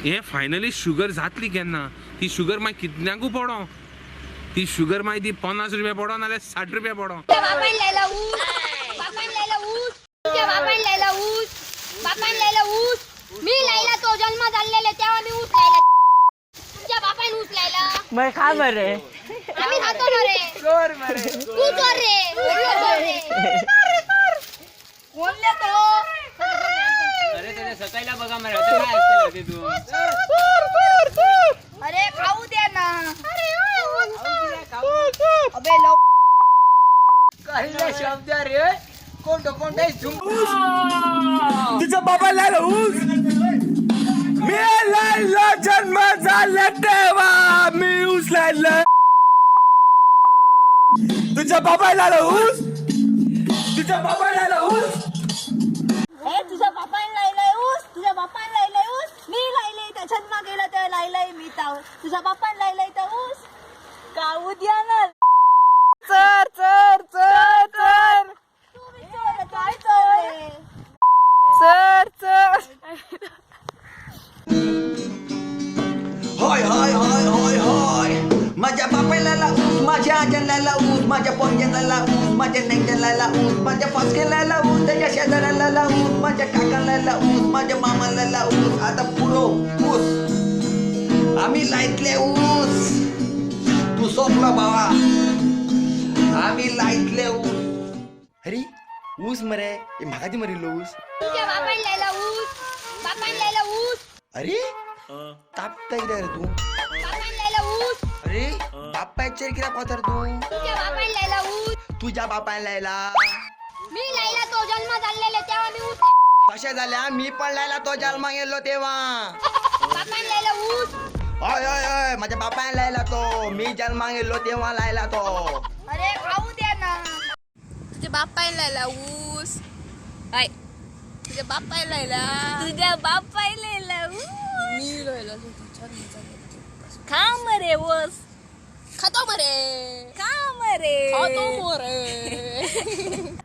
हें finally sugar जातली केन्ना? ती शुगर मागीर कितल्यांकू पडो, ती शुगर मागीर ती 50 रुपया पडो नाल्यार 60 रुपया पडो. बापायन लायला ऊस, बापायन लायला ऊस, तुझ्या बापायन लायला ऊस, बापायन लायला ऊस, मी लायला तो जन्म झालेले तेव्हा मी ऊस लायला. तुमच्या बापायन ऊस लायला. मग खा बरे. आम्ही खातो ना रे. चोर मरे. तू चोर रे, तू चोर रे. कोणले तो? अरे त्याच्या सकाळीला बघा मरे, आता काय असते ते तू. अरे खाऊ द्या ना. अबे लव. काही शब्द रे, कोणतं कोणता झुम. तुझ्या बाबा लायला ऊस, मी लायला जन्म झाला तेव्हा मी ऊस लायला. तुझ्या बाबा लायला ऊस, तुझ्या बाबा लायला ऊस. ए तुझ्या बापाने लायलाय ऊस, तुझ्या बापाने लायलाय ऊस, मी लायले त्या जन्मा गेला तेव्हा लायलाय मी ताव. तुझ्या बापाने लायलाय त्या ऊस. खाऊ द्या ना. चर चर चर चर. तू बी चोर आहे, काय चोर रे? चर चर. होय होय होय होय होय, माझ्या बापाला ऊस, माझ्या आजनाला ऊस, माझ्या पंजनाला ऊस, माझ्या नेंजनाला ऊस, माझ्या फासकेला ऊस, त्याच्या शेजाऱ्याला ऊस, माझ्या काकाला ऊस, माझ्या मामाला ऊस. आता पुरो ऊस, आम्ही लायतले ऊस. तू सोपला बाबा, आम्ही लायतले ऊस. अरे ऊस मरे, हे म्हाका दी मरिल्लो ऊस. तुझ्या बापायन लायला ऊस, बापायन लायला ऊस. अरे तापता कित्याक रे तू? बापायन लायला ऊस. अरे बापाचेर कित्याक वता रे तू? तुझ्या बापायन लायला ऊस. तुझ्या बापान लायला. मी लायला तो जन्म झालेले तेव्हा मी ऊस. तशें जाल्यार मी पण लायला तो जल्माक येयल्लो तेव्हा. बापायन लायला ऊस. हय हय हय, माझ्या बापान लायला तो, मी जल्माक येयल्लो तेव्हा लायला तो. अरे खाऊ द्या ना. तुझ्या बापायला लायला ऊस. I तुझ्या बापायला लायला. तुझ्या बापायला लायला ऊस. मी लायला. खा मरे ऊस. खातो मरे. खा मरे. खातो मरे.